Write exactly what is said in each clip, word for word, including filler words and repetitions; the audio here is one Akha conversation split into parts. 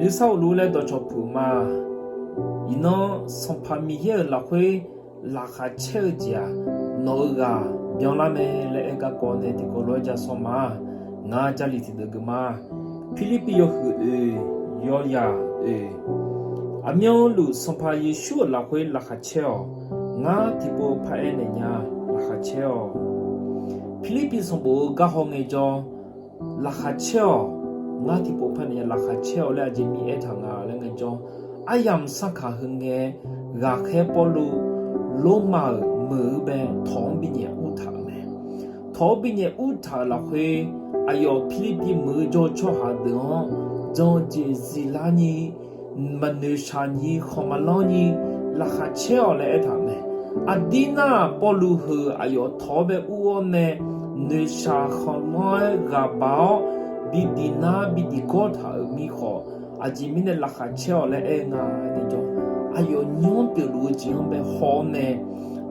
Nuisar uqluf laer dawqcawq puq ma. Iqnan Sanqpaq Miqyaer-euq lafkhoer laqkhaq caer-eu jeq-aq, nawq-euq ghaq byanlar mae laer aer garkawv nae tiqkawv lof-aer ja sawr ma. Ngar Jarlif tiqdeuv geuf ma. Pirlirpiv yawhuiq oeq, yawyaq oeq. Aqmyanluf Sanqpaq Yeqsur-euq lafkhoer laqkhaq caer-awq. Ngar tiqpov paraer naeq nya, laqkhaq caer-awq. Pirlirpiv sanqbof-eu garhaw ngaejawr, laqkhaq caer-awq. Ngar tiqpov paraer naeq nya, laqkhaq caer-awq laer aqjeq mirnae aertaq nga laer ngaejawr, aryamq sarkaq heu ngae, ghaqkhaer Pawrluv Lormav-euq meuq-eu bae tawq-anr binyaef urtaq-euq mae. Tawq-anr binyaef urtaq-euq lafkhoer, aqyawf Pirlirpiv meuq-eu jawr-eu tsawrhaq deuq-anr jan-eu jeq ziflar ni, maqnoeqshaq ni, khanq maqlanr ni, laqkhaq caer-awq laer aertaq-euq mae. Aqdir nar, Pawrluv heu aqyawf tawq-awr bae ur-awr nae, noeqshaq khanqlanr-aer ghaq baq-awr, bi diq nar bi diq gawr taq-euq mirkhawf, aqjeq mirnae laqkhaq caer-awq laer aer-eu nga nae jawr, aqyawf nymr pyeufluf-eu jeq-anr bae haw-awr nae,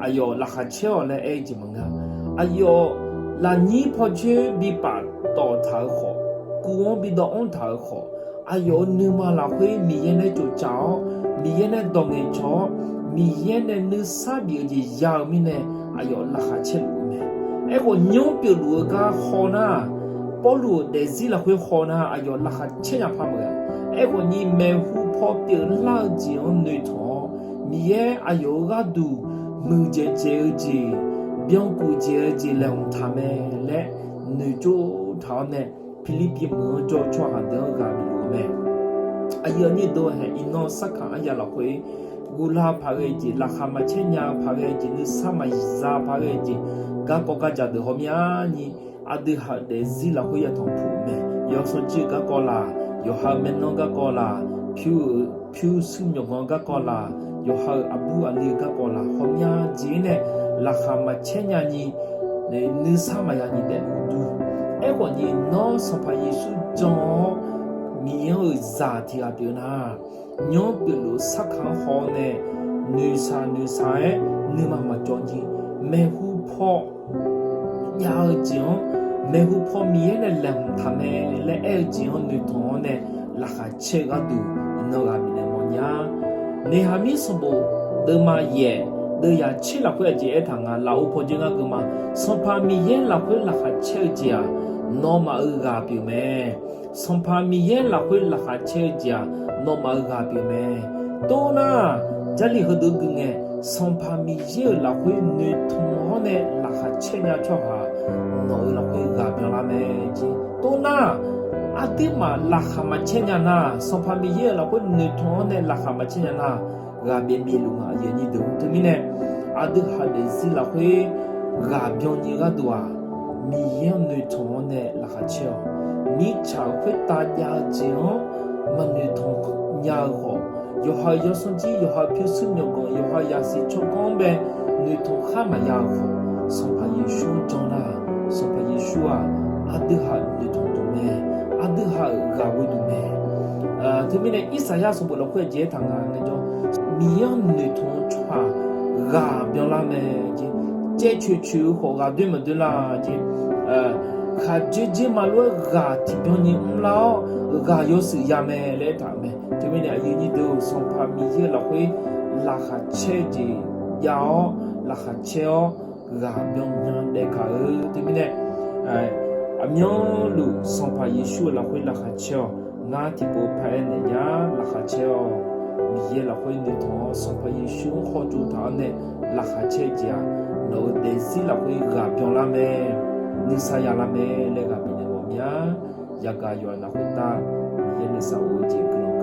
aqyawf laqkhaq caer-awq laer aer-eu jeq maqngeur. Aqyawf lafnyir pawcoer bi paftawf taq-euq khawf, kuv-anr bi dawv anr taq-euq khawf, aqyawf-euq nuima lafkhoer Miqyaer nae tsoftsaf-awr, Miqyaer nae dawq ngaeqcawq-awr, Miqyaer nae nuisar bif-eu jeq ya-eu mirnae, aqyawf laqkhaq caerluf-eu mae. Aerkhawf, nymr pyeufluf-eu gar haw nar, Pawrluv-euq daefzir lafkhoer haw nar, aqyawf laqkhaq caer nya par maqghae. Aerkhawf ni, maeqhu paw pyeuflar-eu jeq-anr noeqtmq-awr, Miqyaer aqyawf-euq gharduq muiqdzaeq dzaeq-eu jeq, byankuf dzaeq-eu jeq laeqhmq taq mae laer noeqtsov taq-awr nae, Pirlirpiv meuq-anr jawr-eu tsawrhaq deuq-anr ghaq bif luf-eu mae. Aqyuif aqnyir deuq-aq, iqnan sarkaq arya lafkhoer, guvlar paq ghae jeq, laqkhaq maqcaer nya paq ghae jeq, nuisar maqza paq ghae jeq, garkawv garjaq deuq hawmyani, aqdui haq-euq daefzir lafkhoer yatanq puq-eu mae. Yawsanr jir-eu garkawv laq, yawqha-euq maernmr garkawv laq, pyur-eu pyurshuir myawqganq garkawv laq, yawqha-euq aqbur aqli-eu garkawv laq, hawmya jeq-ir nae laqkhaq maqcaer nyani, nuisar maqya ni daef-eu dur. Aerkhawf ni, nawr Sanqpaq Yeqsur jan-awr, Miqyaer-euq zaq tiq ghaq pyeuf nar, nymr pyeufluf-eu sarkaq-anr haw-awr nae, noeqshaq noeqshaq-aer nuima maqcawv ni, maeqhu paw jav-eu jeq-anr, maeqhu paw Miqyaer nae laeqhmq taq mae laer aer-eu jeq-anr noeqtmq-awr nae, laqkhaq caer-eu gharduq iqnan ghaq bifnaeq mawf nya. Neqhaqmir sanqbof deuvma yaef, deuv yaq tser lafkhoer aqjeq aertaq nga, lafov paw dzer ngar geuvma, Sanqpaq Miqyaer lafkhoer laqkhaq caer-eu jeq-aq, nawmaf-euq ghaq pyeuf mae. Sanqpaq Miqyaer lafkhoer laqkhaq caer-eu jeq-aq, nawmaf-euq ghaq pyeuf mae. Tor nar, Jarlif heudeuq gui ngae, Sanqpaq Miqyaer-euq lafkhoer noeqtmq-awr nae laqkhaq caer nya tsawrhaq, nawq-euq lafkhoer ghaq byanlar mae jeq. Tor nar, aqduimaf laqkhaq maqcaer nya nar, Sanqpaq Miqyaer-euq lafkhoer noeqtmq-awr nae laqkhaq maqcaer nya nar, ghaq byaev byaev luf nga, aqyuif aqnyir deuq. Teumirnae, aqdui haq daefzir lafkhoer ghaq byanni gharduq-aq, Miqyaer-anr noeqtmq-awr nae laqkhaq caer-awq. Mirtsaq-euq khoertav jav-eu jeq-anr maqnoeqtmq nya-eu khawf, yawqha-euq yawsanr jir, yawqha-euq pyurshuir myawqganq, yawqha-euq yasiq tsawrganr-anr bae noeqtmq khar maqya-eu khawf, Sanqpaq Yeqsur-anr jan nar, Sanqpaq Yeqsur-aq, aqdui haq noeqtmq duq mae, aqdui haq-euq ghaq ghoe duq mae. Teumirnae Irsaqyar sanqbof lafkhoer aqjeq aertaq nga nae jawr, Miqyaer-anr noeqtmq-eu tsawrhaq ghaq byanlar mae jeq. Caev coeq coeq-eu khawf ghaq doer maqdoer lar jeq. Khaqdzer dzer ma lof-aer ghaq tiqbyan ni mrlar-awr, ghaq yawshuif ya mae laer aertaq-euq mae. Teumirnae aqyuif aqnyir deuq-or, Sanqpaq Miqyaer-euq lafkhoer laqkhaq caer-eu jeq jav-awr, laqkhaq caer-awr, ghaq byan nya daef kaq-eu. Teumirnae, aqmyanluf Sanqpaq Yeqsur-euq lafkhoer laqkhaq caer-awq. Ngar tiqpov paraer naeq nya, laqkhaq caer-awq. Miqyaer lafkhoer noeqtmq-awr, Sanqpaq Yeqsur-anr khawf tsov taq-awr nae laqkhaq caer-eu jeq-aq, nawq-euq daefzir lafkhoer ghaq byanlar mae, nuisar yalar mae laer ghaq bifnaeq mawf mya. Yagaq yawqha-euq lafkhoer tav, Miqyaer nuisar of-eu jeq guiqlanq